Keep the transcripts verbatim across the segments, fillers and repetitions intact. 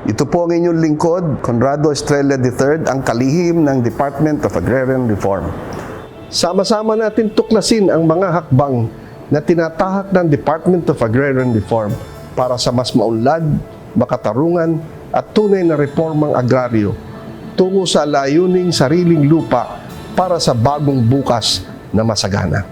Ito po ang inyong lingkod, Conrado Estrella the third, ang kalihim ng Department of Agrarian Reform. Sama-sama natin tuklasin ang mga hakbang na tinatahak ng Department of Agrarian Reform para sa mas maunlad, makatarungan at tunay na reformang agraryo tungo sa layuning sariling lupa para sa bagong bukas na masagana.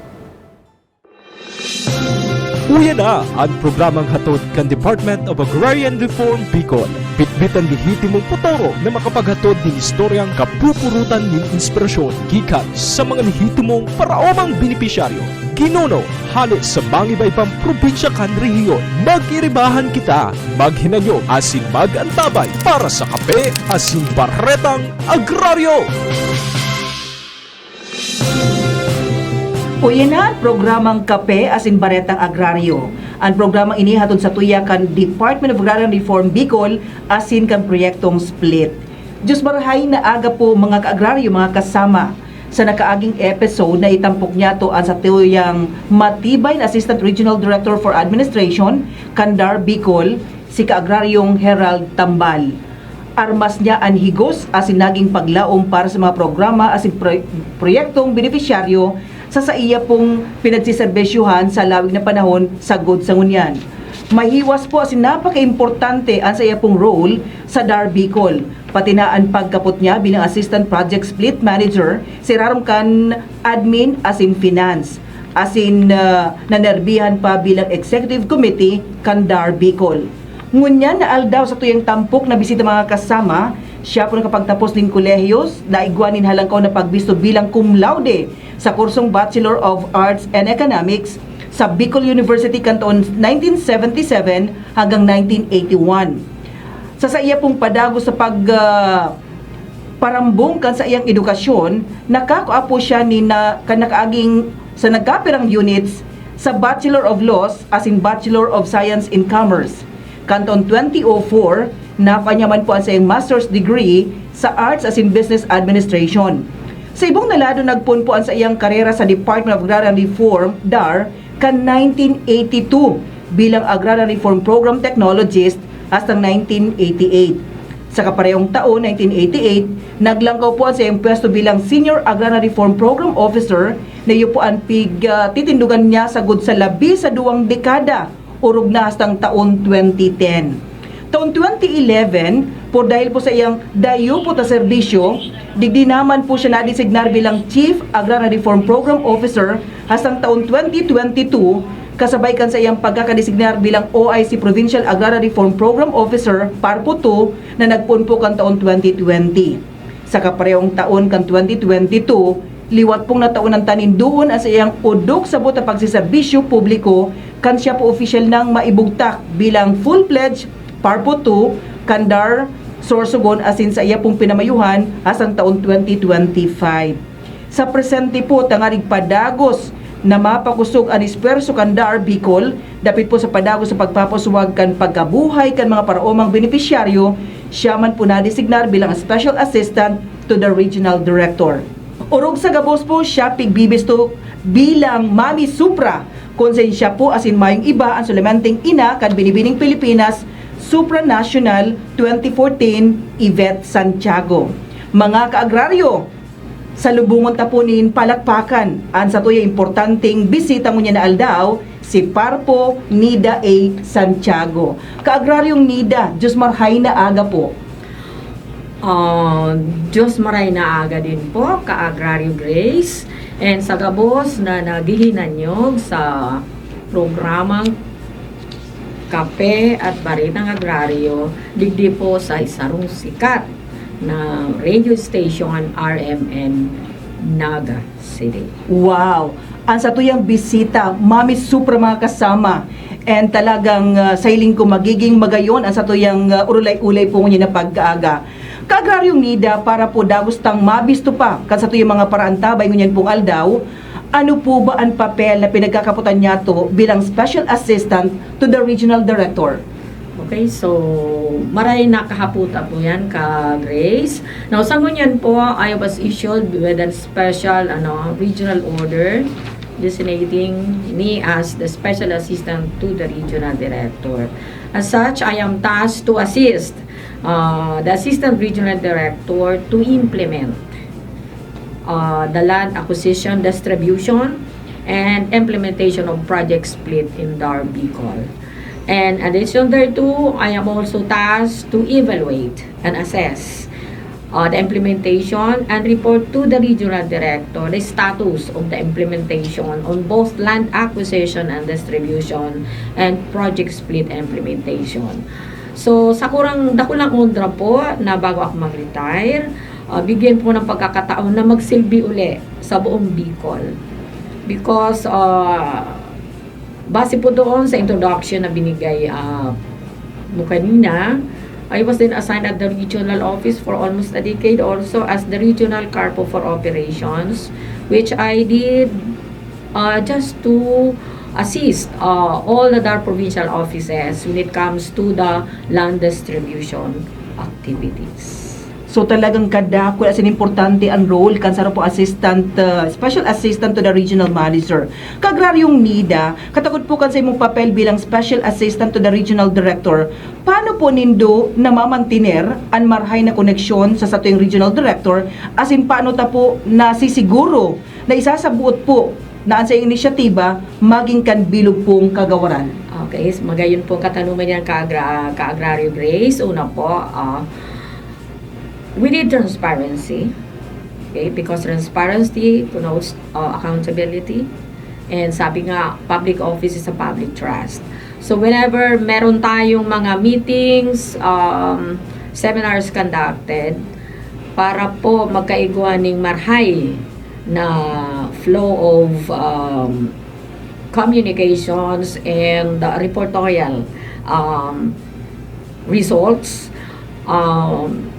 Uya na an programang hatod kan Department of Agrarian Reform Bicol. Bitbit an lehitimong potoro na makapaghatod nin istoryang kapupurutan nin inspirasyon gikan sa mga lehitimong paraomang benepisyaryo, ginuno, hale sa mangibaybang probinsya kan rehiyon. Mag-iribahan kita, maghinanyog asin mag-antabay para sa Kape asin Baretang Agraryo! Uya na an programang Kape asin Baretang Agraryo. An programang ini hatod satuya kan Department of Agrarian Reform Bicol asin kan Proyektong SPLIT. Diyos marhay na aga po, mga ka-agraryo, mga kasama. Sa nakaaging episode, naitampok niyato an satuyang matibay na Assistant Regional Director for Administration kan DAR Bicol, si Ka-agraryong Herald Tambal. Armas niya an higos asin naging paglaom para sa mga programa asin proy- proyektong benepisyaryo sa saiya pong pinagseserbisyohan sa lawig na panahon sagkod sa ngunyan. Mahiwas po asin napakaimportante an saiya pong role sa DAR Bicol, pati na an pagkapot niya bilang Assistant Project Split Manager sa irarom kan Admin asin Finance, asin ah, nanerbihan pa bilang Executive Committee kan DAR Bicol. Ngunyan na aldaw, satuyang tampok na bisita, mga kasama, siya po nakapagtapos nin kolehiyo, naigwa nin halangkaw na pagbisto bilang cum laude sa kursong Bachelor of Arts and Economics sa Bicol University kan taon nineteen seventy-seven hanggang nineteen eighty-one. Sa saiya pong padagos sa pag ah, parambong kan saiyang edukasyon, nakakua po siya ni na, kan nakaaging sa nagkapirang units sa Bachelor of Laws asin Bachelor of Science in Commerce. Kan taon twenty oh four, nakua niya man po an saiyang master's degree sa Arts asin Business Administration. Sa ibong na lado, nagpoon po an saiyang karera sa Department of Agrarian Reform, DAR, kan nineteen eighty-two bilang Agrarian Reform Program Technologist hastang nineteen eighty-eight. Sa kaparehong taon, nineteen eighty-eight, naglangkaw po an saiyang pwesto bilang Senior Agrarian Reform Program Officer na iyo po an pig, ah, titindogan niya sagod sa labi sa duwang dekada, orog na hastang taon twenty ten. Taon twenty eleven, por dahil po sa iyang dayupot na serbisyo, digdi naman po siya nadesignar bilang Chief Agrarian Reform Program Officer hastang taon twenty twenty-two, kasabay kan saiyang pagkakadesignar bilang O I C Provincial Agrarian Reform Program Officer, PARPO two, na nagpoon po kan taon twenty twenty. Sa kaparehong taon kan twenty twenty-two, liwat pong nataonan ta nin doon an saiyang odok sabot na pagseserbisyo publiko kan siya po opisyal nang maibugtak bilang full-fledged PARPO two kan DAR Sorsogon asin sa iya pong pinamayuhan hastang taon twenty twenty-five. Sa presente po, tanganing padagos na mapakosog an espuwerso kan DAR Bicol dapit po sa padagos sa pagpapaswag kan pagkabuhay kan mga paraomang benepisyaryo, siya man po nadesignar bilang Special Assistant to the Regional Director. Orog sa gabos po, siya pigbibisto bilang Mami Supra, kun saen siya po asin mayong iba an solamenteng ina kan binibining Pilipinas, Supranational twenty fourteen, Yvette Santiago. Mga kaagraryo, salubungon ta po nin palakpakan an satuyang importanteng bisita ngunyan na aldaw, si Parpo Nida A. Santiago. Kaagraryong Nida, Diyos marhay na aga po. Ah, Diyos maray na aga din po, Ka-Agraryo Grace, and sa gabos na naghihinanyog sa programang Kape at Baretang Agraryo, digdi po sa isarong sikat na radio station, R M N Naga City. Wow! Ang satuyang bisita, Mami Supra, mga kasama. And talagang ah, sa hiling ko, magiging magayon ang satuyang ah, urulay-ulay po ngunyan na pag-aaga. Kaagraryong Nida, para po dagos tang mabisto pa kan satuyang mga paraantabay ngunyan pong aldaw, ano po ba ang papel na pinagkakapotan niyato bilang Special Assistant to the Regional Director? Okay, so maray na kahaputa po yan, Ka Grace. Now, sa ngunyan po, I was issued with a special ano, regional order designating me as the Special Assistant to the Regional Director. As such, I am tasked to assist uh, the Assistant Regional Director to implement uh, the land acquisition, distribution, and implementation of Project Split in DAR Bicol. And addition thereto, I am also tasked to evaluate and assess uh, the implementation and report to the regional director the status of the implementation on both land acquisition and distribution and Project Split implementation. So, sa kurang dakulang onra po na bago ako mag-retire, uh, bigyan po ng pagkakataon na magsilbi uli sa buong Bicol. Because uh, base po doon sa introduction na binigay uh, mo kanina, I was then assigned at the regional office for almost a decade also as the regional CARPO for operations, which I did uh, just to assist uh, all the DAR provincial offices when it comes to the land distribution activities. So talagang kadakul asin importante ang role kan saro po assistant, uh, special assistant to the regional manager. Kaagraryong Nida, katagod po kan sa imong papel bilang special assistant to the regional director, paano po nindo namamantiner an marhay na koneksyon sa satuyang regional director asin paano ta po nasisiguro na isasabuot po na an saiyang inisyatiba magin kan bilog pong kagawaran? Okay, so magayon po katanungan niyan, Kaagra, Kaagraryo Grace. Una po, uh, we need transparency. Okay, because transparency connotes uh, accountability. And sabi nga, public office is a public trust. So whenever meron tayong mga meetings, um, seminars conducted, para po magkaigwa ning marhay na flow of um, communications and uh, reportorial um, results, um,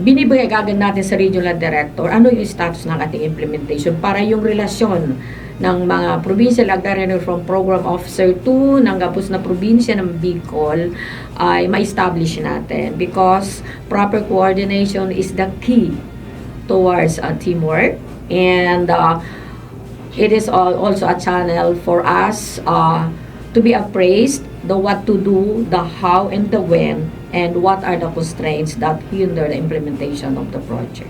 binibigay agad natin sa regional director ano yung status ng ating implementation para yung relasyon ng mga Provincial Agrarian Reform Program Officer two ng gabos na probinsya ng Bicol ay ma-establish natin, because proper coordination is the key towards uh, teamwork, and uh, it is al- also a channel for us uh, to be appraised the what to do, the how, and the when, and what are the constraints that hinder the implementation of the project.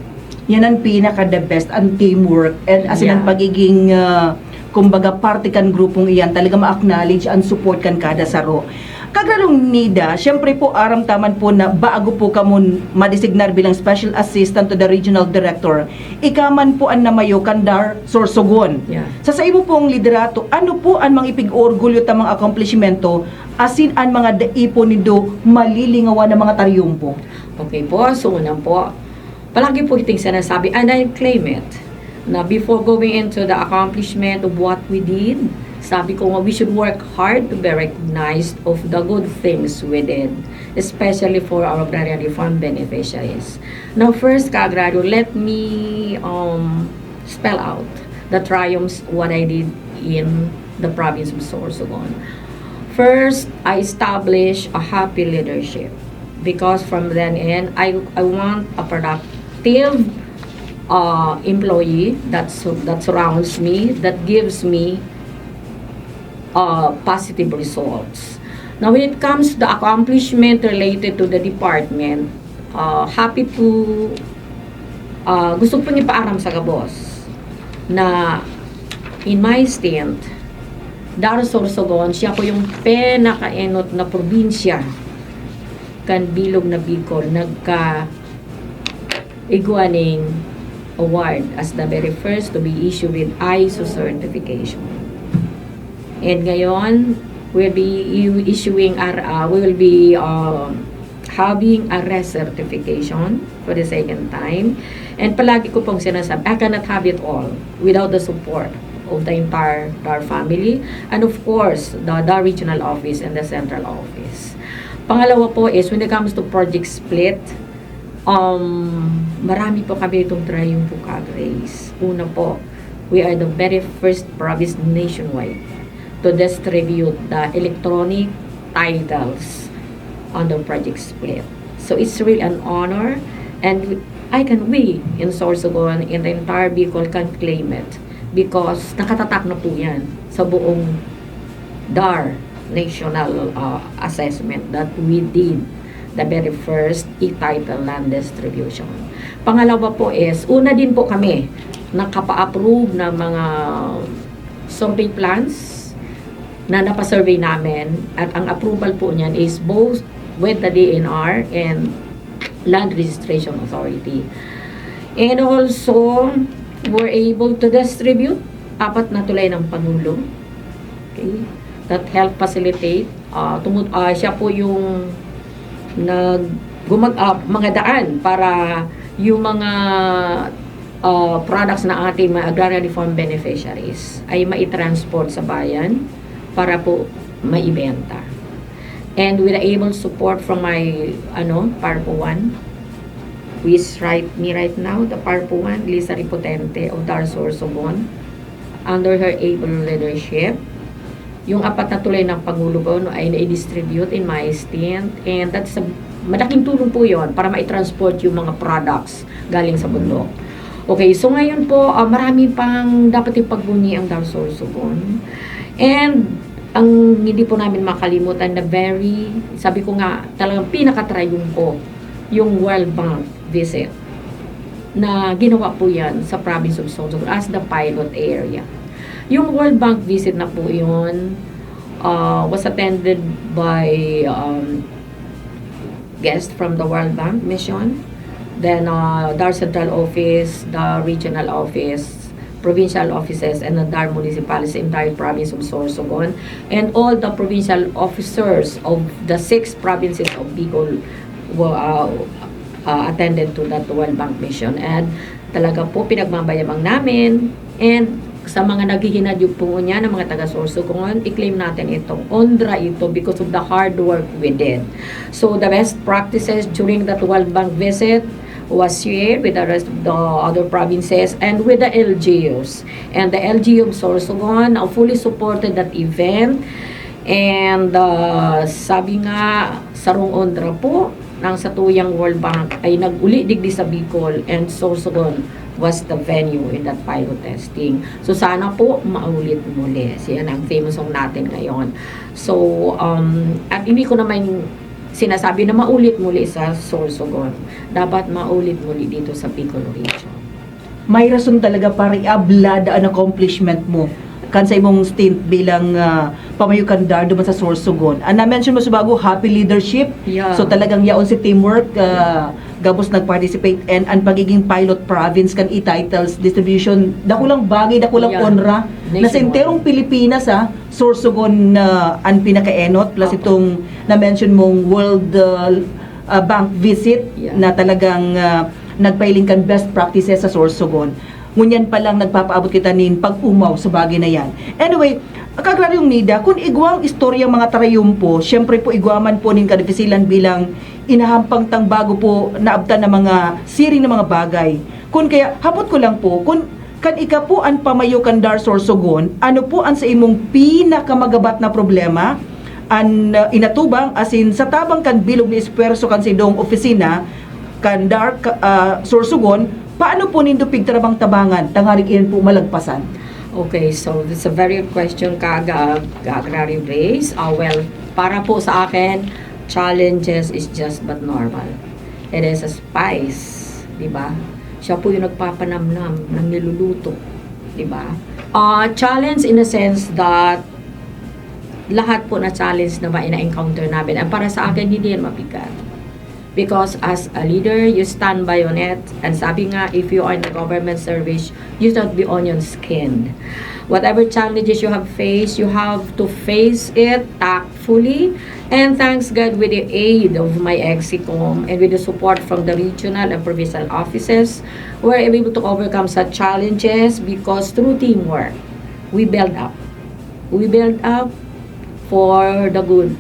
Yan ang pinaka the best, ang teamwork, and asin ang Yeah. pagiging, ah, kumbaga, parte kan grupong iyan, talaga ma-acknowledge ang support kan kada saro. Kaagraryong Nida, siyempre po, aram ta man po na bago po kamo madesignar bilang special assistant to the regional director, ika man po an namayo kan DAR Sorsogon. Yeah. Sa saimo pong liderato, ano po an mga ipig-orgulyo ta mga akomplishmento asin an mga dai po nindo malilingawan na mga taryumpo? Okay po, so una po, palagi po iting sinasabi, and I claim it, na before going into the accomplishment of what we did, sabi ko nga, we should work hard to be recognized of the good things we did, especially for our agrarian reform beneficiaries. Now, first, Kaagraryo, let me um, spell out the triumphs what I did in the province of Sorsogon. First, I established a happy leadership, because from then in, I, I want a productive uh, employee that su- that surrounds me, that gives me uh, positive results. Now, when it comes to the accomplishment related to the department, uh, happy po, uh, gusto ko pong ipaaram sa gabos na in my stint, DAR Sorsogon, siya po yung pinakaenot na probinsya kan bilog na Bicol nagka igwa ning award as the very first to be issued with ISO certification. And ngayon, we'll be issuing our, uh, we will be uh, having a recertification for the second time. And palagi ko pong sinasabi, I cannot have it all without the support of the entire DAR family and of course the DAR regional office and the central office. Pangalawa po is when it comes to Project Split, um, marami po kami itong triumphal, Kaagrace. Una po, we are the very first province nationwide to distribute the electronic titles under Project Split. So it's really an honor, and I can, we in Sorsogon, in the entire Bicol, can claim it because nakatatak na po yan sa buong DAR national uh, assessment that we did the very first e-title land distribution. Pangalawa po is, una din po kami nakapa-approve ng mga survey plans na napasurvey namin, at ang approval po niyan is both with the D N R and Land Registration Authority. And also, we're able to distribute apat na tulay ng Pangulo. Okay? That help facilitate. Ah, tumut-, ah, siya po yung nag-, gumag-, ah, mga daan para yung mga, ah, products na ating mga agrarian reform beneficiaries ay maitransport sa bayan para po maibenta. And with the able support from my, ano, PARPO one, who is right, me right now, the PARPO one, Lisa Ripotente of Dar Sorsogon, under her able leadership, yung apat na tulay ng Pangulo po, no, ay nai-distribute in my stint. And that's a, malaking tulong po yon para ma-transport yung mga products galing sa bundok. Okay, so ngayon po, ah, marami pang dapat ipagbunyi ang Dar Sorsogon. And ang hindi po namin makalimutan na very, sabi ko nga, talagang pinakatrayumpo yung World Bank visit na ginawa po yan sa province of Sorsogon as the pilot area. Yung World Bank visit na po yun, uh, was attended by, um, guests from the World Bank Mission, then, uh, Dar Central Office, the regional office, provincial offices, and the Dar municipalities, entire province of Sorsogon, and all the provincial officers of the six provinces of Bicol were, uh, uh, attended to that World Bank Mission. And talaga po, pinagmamayabang namin. And sa mga naghihinadyo po niya ng mga taga Sorsogon, i-claim natin itong ONDRA ito because of the hard work we did. So the best practices during that World Bank visit was shared with the rest of the other provinces and with the L G Us. And the L G U of Sorsogon, uh, fully supported that event. And, uh, sabi nga, sarong ONDRA po, ng satuyang World Bank ay nag-uli digdi sa Bicol, and Sorsogon was the venue in that pilot testing. So sana po maulit muli. Siya na ang theme song natin ngayon. So, um, at hindi ko naman sinasabi na maulit muli sa Sorsogon. Dapat maulit muli dito sa Bicol region. May rason talaga para iabla an accomplishment mo kan sa imong stint bilang, ah, pamayo kan DAR duman sa Sorsogon. Ang na-mention mo sa bago, happy leadership. Yeah. So talagang yaon si teamwork, ah, gabos nag-participate, and ang pagiging pilot province kan e-titles distribution, dakulang bagay, dakulang Yeah. ONDRA na sa Nationwide. enterong Pilipinas, ah, Sorsogon na ang pinakaenot, plus Opo. Itong na-mention mong World, ah, ah, Bank visit Yeah. na talagang, ah, nagpahiling kan best practices sa Sorsogon. Ngunyan pa lang nagpapaabot kita nin pag-umaw sa bagay na yan. Anyway, Kagraryong Nida, kun igwang istorya mga tarayumpo, siyempre po igwa man po nin kadifisilan bilang inahampang tang bago po naabtan na mga siring na mga bagay. Kun kaya, hapot ko lang po, kun kan ika po an pamayo kan DAR Sorsogon, ano po an sa imong pinakamagabat na problema? An, ah, inatubang, asin sa tabang kan bilog na espuwerso kan sidong opisina, kan DAR, ka-, ah, Sorsogon, paano po nindo pigtarabang-tabangan tangaring iyan po malagpasan? Okay, so that's a very good question, Kaga, Kaga Race. Ah, well, para po sa akin, challenges is just but normal. It is a spice, di ba? Siya po yung nagpapanamnam ng niluluto, di ba? Ah, challenge in a sense that lahat po na challenge na ina-encounter namin, ang para sa akin, hindi yan mabigat. Because as a leader, you stand by on it. And sabi nga, if you are in the government service, you should be onion skinned. Whatever challenges you have faced, you have to face it tactfully. And thanks God, with the aid of my EXICOM and with the support from the regional and provincial offices, we're able to overcome such challenges because through teamwork, we build up. We build up for the good.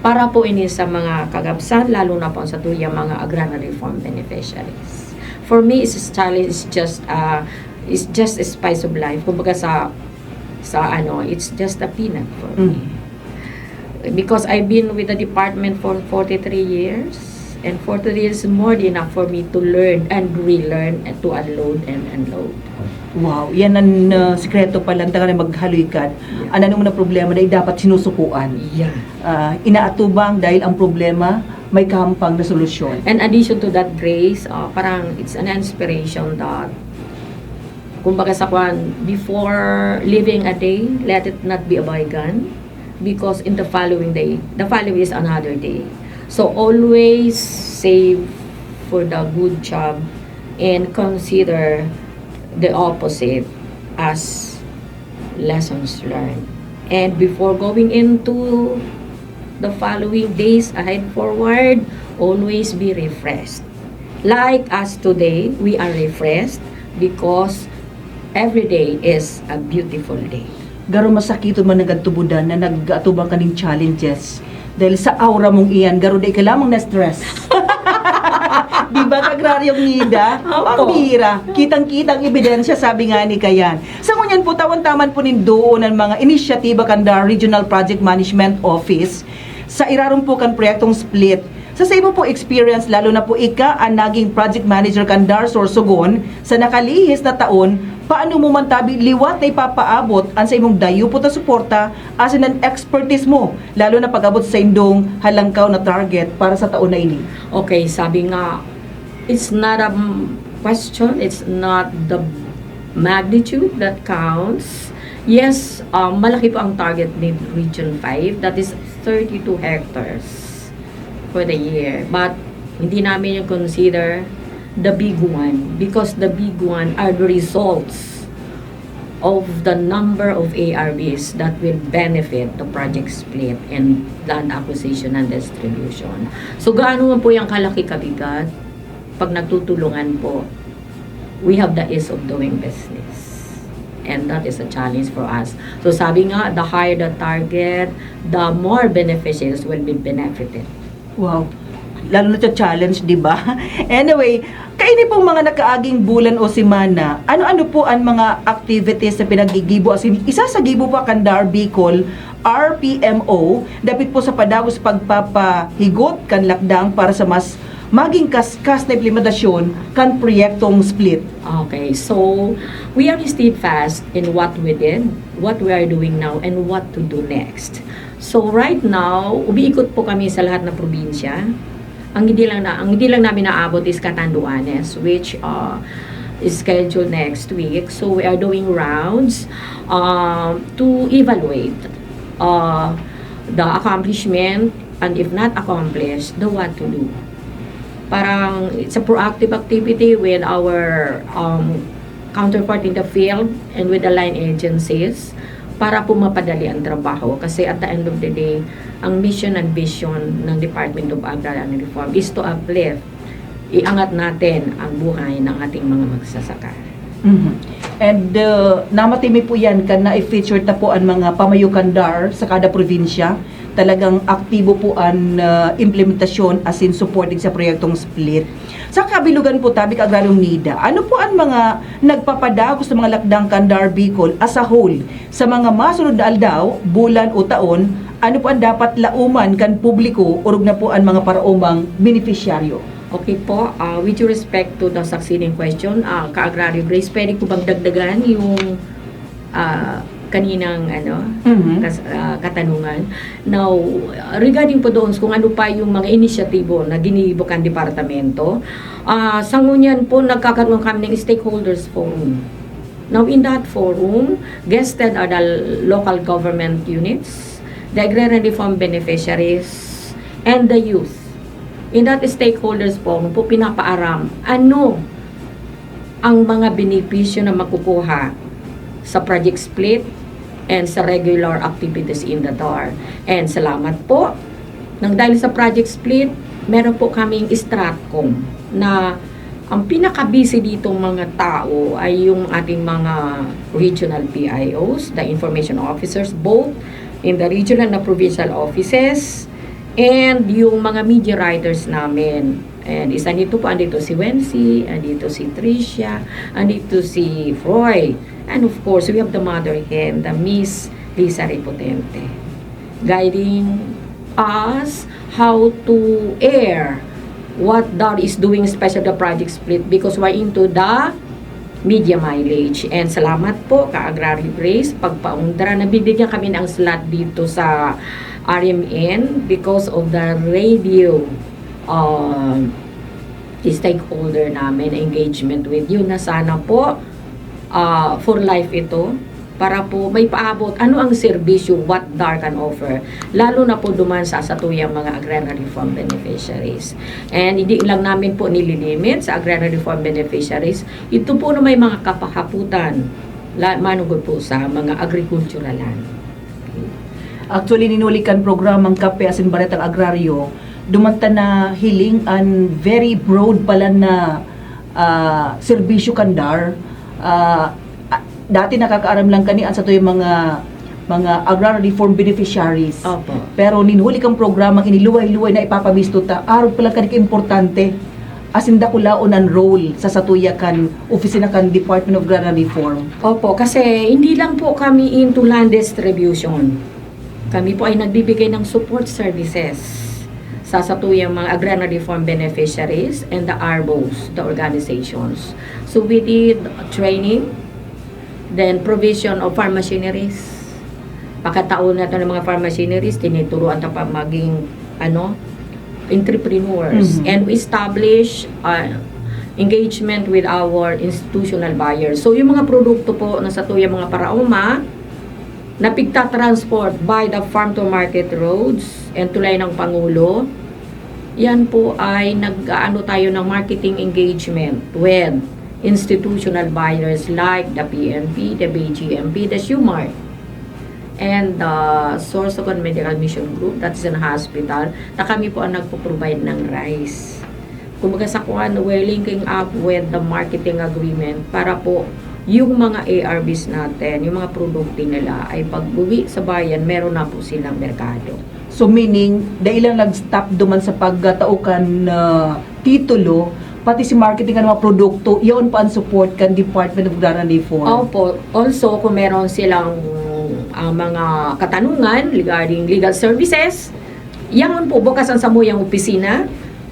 Para po ini sa mga kagabsan, lalo na po sa tuyang mga agrarian reform beneficiaries. For me, it's a challenge, it's just, uh, it's just a spice of life. Kumbaga sa, sa ano, it's just a peanut for me. Because I've been with the department for forty-three years, and forty-three years is more than enough for me to learn and relearn and to unload and unload. Wow, yan ang, ah, sikreto pala, ang tangan na maghaloy ka. Yeah. Ang anong na problema na dapat sinusukuan. Yeah. Ah, inaatubang dahil ang problema may kahampang na solusyon. In addition to that, Grace, uh, parang it's an inspiration that, kumbaga sa kwan, before living a day, let it not be a bygone, because in the following day, the following is another day. So always save for the good job and consider the opposite as lessons learned. And before going into the following days ahead forward, always be refreshed. Like us today, we are refreshed because every day is a beautiful day. Garo masakiton man nagatubudan na nag-atubang kaning challenges. Dahil sa aura mong iyan, garo di ka lamang na-stress. Di ba, Kagraryong Nida? Opo. Pambihira. Kitang-kita ang ebidensya, sabi nga ni Kayan. Sa ngunyan po, tawan-taman po nin duon ang mga inisyatiba kan DAR Regional Project Management Office sa irarom po kan proyektong split. Sa, sa imo po experience, lalo na po ika ang naging project manager kan DAR Sorsogon sa nakalihis na taon, paano mo man tabi liwat na ipapaabot ang sa imong dayupot na suporta asin an expertise mo, lalo na pag-abot sa indong halangkaw na target para sa taon na ini? Okay, sabi nga, it's not a m- question, it's not the magnitude that counts. Yes, um, malaki po ang target ni Region five, that is thirty-two hectares for the year. But hindi namin yung consider the big one because the big one are the results of the number of A R Bs that will benefit the project split and land acquisition and distribution. So gaano man po yung kalaki kabigat, pag nagtutulungan po, we have the ease of doing business. And that is a challenge for us. So sabi nga, the higher the target, the more beneficiaries will be benefited. Wow. Lalo na sa challenge, di ba? Anyway, kaini pong mga nakaaging bulan o semana, ano-ano po ang mga activities na pinaggigibo? As in, isa sa gibo pa kan DAR Bicol, R P M O, dapit po sa padagos pagpapahigot kan lakdang para sa mas maging kaskas na implementasyon kan proyektong split. Okay, so we are steadfast in what we did, what we are doing now, and what to do next. So right now, umiikot po kami sa lahat ng probinsya. Ang hindi lang na ang hindi lang namin naabot is Catanduanes, which uh, is scheduled next week. So we are doing rounds um, to evaluate uh, the accomplishment and if not accomplished, the what to do. Parang it's a proactive activity with our um, counterpart in the field and with the line agencies para po mapadali ang trabaho. Kasi at the end of the day, ang mission and vision ng Department of Agrarian Reform is to uplift, iangat natin ang buhay ng ating mga magsasaka. Mhm. And uh, namati mi po yan kan na-feature ta po ang mga pamayo kan DAR sa kada probinsya. Talagang aktibo po ang uh, implementasyon asin supporting sa proyektong split. Sa kabilugan po, tabi ka Agraryong Nida, ano po ang mga nagpapadagos sa mga lakdang kan DAR Bicol as a whole sa mga masunod na aldaw, bulan o taon? Ano po ang dapat lauman kan publiko orog na po ang mga paraomang benepisyaryo? Okay po, uh, with due respect to the succeeding question, uh, Ka-Agraryo Grace, pwede ko bang dagdagan yung uh, kaninang ano, Mhm. kas, uh, katanungan? Now, regarding po doon kung ano pa yung mga inisyatibo na ginigibo kan departamento, uh, sa ngunyan po nagkakaroon kami ng stakeholders forum. Now, in that forum, guested are the local government units, the agrarian reform beneficiaries, and the youth. In that stakeholders forum po, pinapaaram ano ang mga benepisyo na makukuha sa project split and sa regular activities in the DAR. And salamat po. Nang dahil sa project split, meron po kaming Stratcom na ang pinaka-busy ditong mga tao ay yung ating mga regional P I Os, the information officers, both in the regional na provincial offices, and yung mga media writers namin. And isa nito po, andito si Wency, andito si Tricia, andito si Froy. And of course, we have the mother hen, the Miss Lisa Repotente, guiding us how to air what DAR is doing, especially the project split, because we're into the media mileage. And salamat po, Ka-Agraryo Grace, pagpaundra. Nabibigyan kami ng slot dito sa R M N because of the radio um, stakeholder namin, engagement with you, na sana po, ah, for life ito, para po may paabot ano ang serbisyo, what DAR can offer, lalo na po duman sa satuyang mga agrarian reform beneficiaries. And hindi lang namin po nililimit sa agrarian reform beneficiaries, ito po na may mga kapahaputan, la-, manugod po sa mga agrikulturalan. Actually, ninuli kan programang Kape asin Baretang Agraryo, duman ta nahiling an very broad pala na, ah, serbisyo kan DAR. Ah, ah, dati nakakaaram lang kani an satuyang mga, mga agrarian reform beneficiaries. Opo. Pero ninuli kan programang ini, luway-luway na ipapamisto ta, arog pala kani kaimportante asin dakulaon an role sa satuya kan opisina kan Department of Agrarian Reform. Opo, kasi hindi lang po kami into land distribution. Kami po ay nagbibigay ng support services sa satuyang mga agrarian reform beneficiaries and the ARBOs, the organizations. So we did training, then provision of farm machineries. Pagkataon na ito ng mga farm machineries, tinuturuan ta pa maging, ano, entrepreneurs. Mhm. And we establish, uh, engagement with our institutional buyers. So, yung mga produkto po na satuyang mga paraoma, na pigta-transport by the farm to market roads and Tulay ng Pangulo, yan po ay nag-aano tayo ng marketing engagement with institutional buyers like the P N P, the B G M P, the Sumart, and the Sorsogon Medical Mission Group, that is an hospital, na kami po ang nagpo-provide ng rice. Kumbaga sa kuwan, we're linking up with the marketing agreement para po yung mga A R Vs natin, yung mga produkto nila ay pag-uwi sa bayan, meron na po silang merkado. So meaning, dai lang nag-stop duman sa pagtao kan, ah, titulo, pati si marketing kan mga produkto, yaon pa ang support kan Department of Agrarian Reform. Opo. Also, kung meron silang, ah, mga katanungan regarding legal services, yaon po, bukas ang samuyang opisina.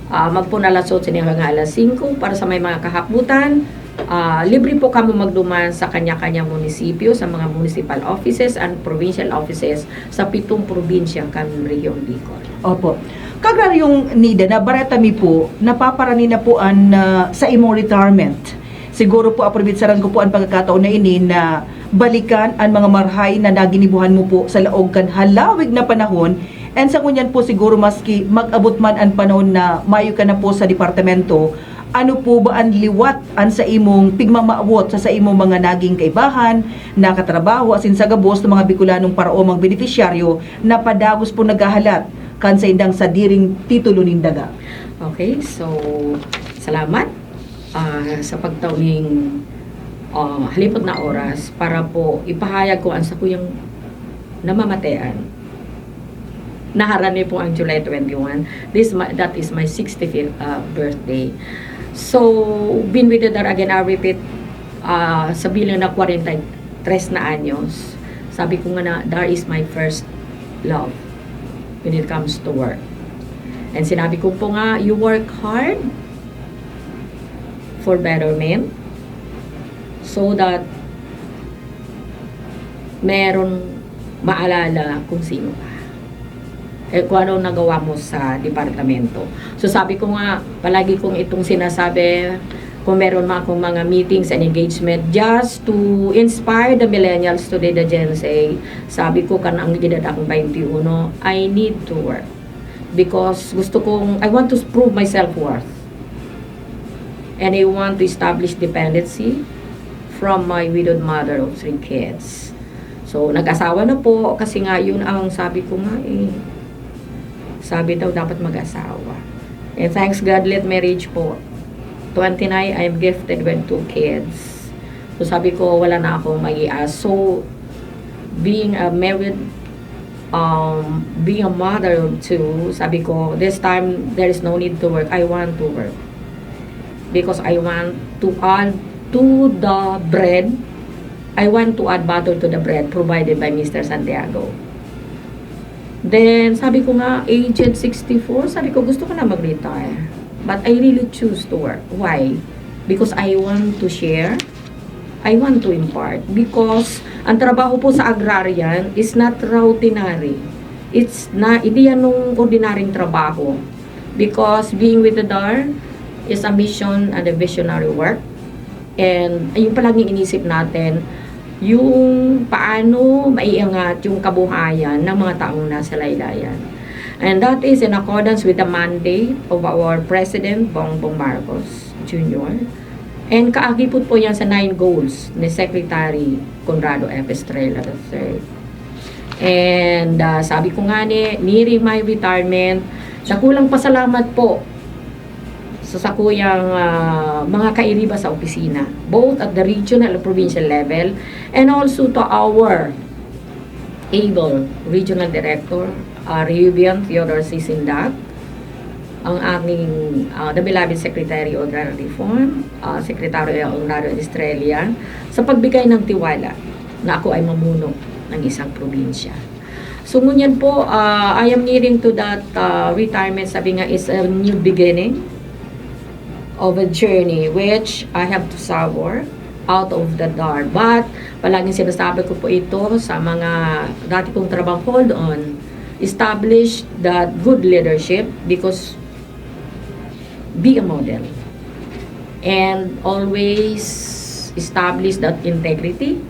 Ah, magpon alas otso hanggang alas singko para sa may mga kahaputan. Ah, libre po kamo magduman sa kanya-kanyang munisipyo, sa mga municipal offices and provincial offices sa pitong probinsya kan Rehiyong Bicol. Opo. Kagraryong Nida, nabareta mi po, napaparani na po an, ah, sa imong retirement. Siguro po, aprobetsaran ko po an pagkakataon na ini na balikan an mga marhay na naginibuhan mo po sa laog kan halawig na panahon. And sa ngunyan po, siguro maski mag-abot man an panahon na mayo ka na po sa departamento, ano po ba an liwat an sa imong pigmamawot sa, sa imong mga naging kaibahan, nakatrabaho, asin sa gabos na mga Bicolanong paraomang benepisyaryo na padagos po naghahalat kan saindang sadiring titulo nin daga? Okay, so salamat, ah, sa pagtao ning, ah, halipot na oras para po ipahayag ko ang sakuyang namamatean. Naharani po ang July twenty-one. This my, that is my sixty-fifth, ah, birthday. So, been with the DAR again, I repeat, ah, sa bilang na kwarenta y tres na anyos. Sabi ko nga na, DAR is my first love when it comes to work. And sinabi ko po nga, you work hard for betterment so that meron maalala kung sino ka. Eh, kung ano ang nagawa mo sa departamento. So, sabi ko nga, palagi kong itong sinasabi, kung meron man akong mga meetings and engagement, just to inspire the millennials today, the Gen Z, sabi ko, kan ang edad akong twenty-one, I need to work. Because gusto kong, I want to prove my self-worth. And I want to establish dependency from my widowed mother of three kids. So, nag-asawa na po kasi nga yun ang sabi ko nga eh. Sabi daw dapat mag-asawa. And thanks God, late marriage po. Twenty-nine, I'm gifted with two kids. So, sabi ko, wala na akong mag-i-ask. So, being a married, um, being a mother of two, sabi ko, this time, there is no need to work. I want to work. Because I want to add to the bread, I want to add butter to the bread provided by Mister Santiago. Then, sabi ko nga, aged sixty-four, sabi ko, gusto ko na mag-retire. But I really choose to work. Why? Because I want to share. I want to impart. Because ang trabaho po sa agrarian is not routinary. It's na, hindi yan nung ordinaryong trabaho. Because being with the DAR is a mission and a visionary work. And yung palaging inisip natin, yung paano maiangat yung kabuhayan ng mga taong nasa laylayan. And that is in accordance with the mandate of our President Bongbong Marcos Junior. And kaagipot po yan sa nine goals ni Secretary Conrado F. Estrella the third. And ah, sabi ko nga ni, nearing my retirement, dakulang pasalamat po sa sakuyang ah, mga kairiba sa opisina, both at the regional and provincial level, and also to our able regional director, uh, Reuben Theodore Sisindak, ang aming uh, the beloved Secretary of Agrarian Reform, uh, Secretary Aurelio Estrella, sa pagbigay ng tiwala na ako ay mamuno ng isang probinsya. So ngunyan po, uh, I am nearing to that uh, retirement, sabi nga, is a new beginning of a journey which I have to savor out of the DAR. But palaging sinasabi ko po ito sa mga dati kong trabaho, hold on, establish that good leadership, because be a model and always establish that integrity,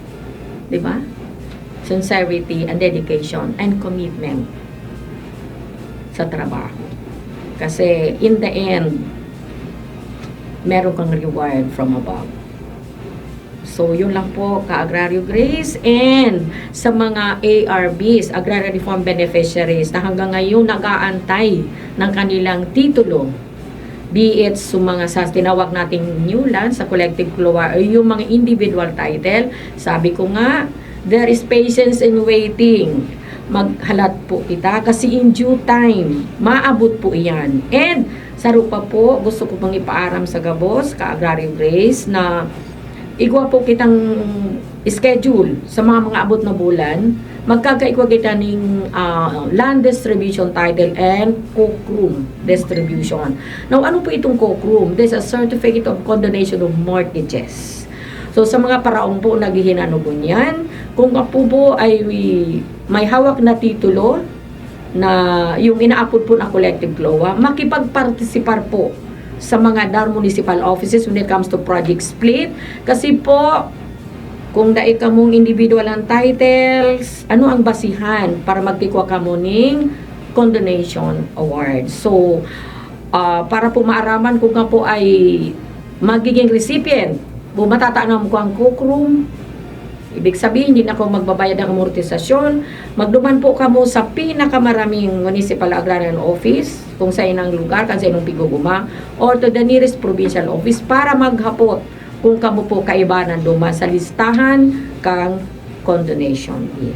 di ba? Sincerity and dedication and commitment sa trabaho. Kasi in the end, meron kang reward from above. So, yun lang po, Ka-Agraryo Grace. And sa mga A R Bs, Agrarian Reform Beneficiaries, na hanggang ngayon nag-aantay ng kanilang titulo, be it sa mga sa tinawag nating new land, sa collective CLOA, o yung mga individual title, sabi ko nga, there is patience in waiting. Maghalat po kita kasi in due time, maabot po iyan. And saro pa po, gusto ko pang ipaaram sa gabos, Ka-Agraryo Grace, na igwa po kitang schedule sa mga, mga abot na bulan. Magkakaigwa kita ning ah, land distribution title and COCRUM distribution. Now, ano po itong COCRUM? This is a Certificate of Condonation of Mortgages. So, sa mga paraong po naghihinanubon yan, kung ka po po ay may hawak na titulo na yung inaapod po na collective CLOA, makipagpartisipar po sa mga DAR municipal offices when it comes to project split. Kasi po, kung dai kamong individual ang titles, ano ang basihan para magtikwa kamo ning condonation award? So, ah, para po maaraman kung ka po ay magiging recipient o matatanam ko ang COCRUM, ibig sabihin, hindi na ako magbabayad ng amortisasyon. Magduman po kamo sa pinakamaraming municipal agrarian office, kung saan ang lugar, kung saan ang piguguma, or to the nearest provincial office para maghapot kung kamo po kaibanan duman sa listahan kang condonation bill.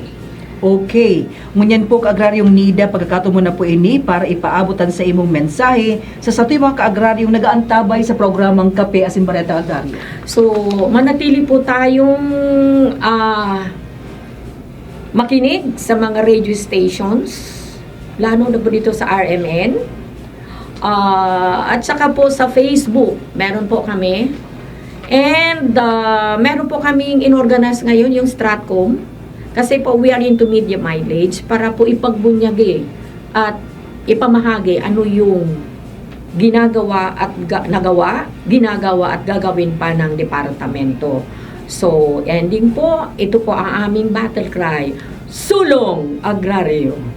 Okay. Ngunyan po, Ka-Agraryong Nida, pagkakataon mo na po ini para ipaabot an saimong mensahe sa satuyang mga ka-agraryong nag-aantabay sa programang Kape asin Baretang Agraryo. So, manatili po tayong ah, makinig sa mga radio stations, lalo na po dito sa R M N. Ah, at saka po sa Facebook, meron po kami. And ah, meron po kaming inorganize ngayon, yung Stratcom. Kasi po, we are into media mileage para po ipagbunyagi at ipamahagi ano yung ginagawa at ga- nagawa, ginagawa at gagawin pa ng departamento. So, ending po, ito po ang aming battle cry, Sulong Agraryo.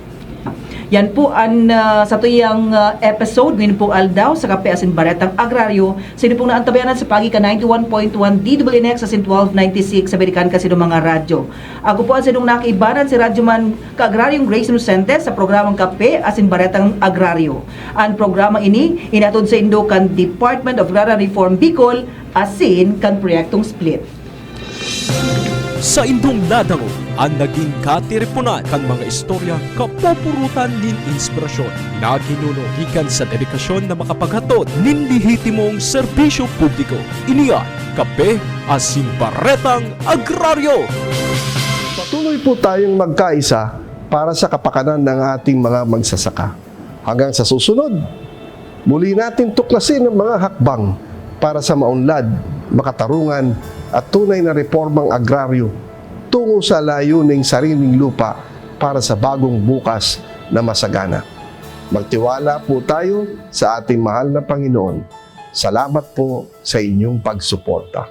Yan po an ah, satuyang ah, episode ngayon pong aldaw sa Kape asin Baretang Agraryo. Sino pong naantabayanan sa pagi ka ninety-one point one D W N X asin twelve ninety-six sa Berikan kasi ng mga radyo. Ako po ang sinong nakibanan, si Radyoman Ka-Agraryong Grace Inocente sa programang Kape asin Baretang Agraryo. An programang ini inatod sa indo kan Department of Rural Reform Bicol asin kan Proyektong Split. Saindong ladangog an naging katiriponan kan mga istorya kapupurutan nin inspirasyon na ginuno gikan sa dedikasyon na makapaghatod nin lehitimong serbisyo publiko. Ini an Kape asin Baretang Agraryo. Patuloy po tayong magkaisa para sa kapakanan ng ating mga magsasaka. Hanggang sa susunod, muli natin tuklasin ang mga hakbang para sa maunlad, makatarungan at tunay na reformang agraryo tungo sa layuning sariling lupa para sa bagong bukas na masagana. Magtiwala po tayo sa ating mahal na Panginoon. Salamat po sa inyong pagsuporta.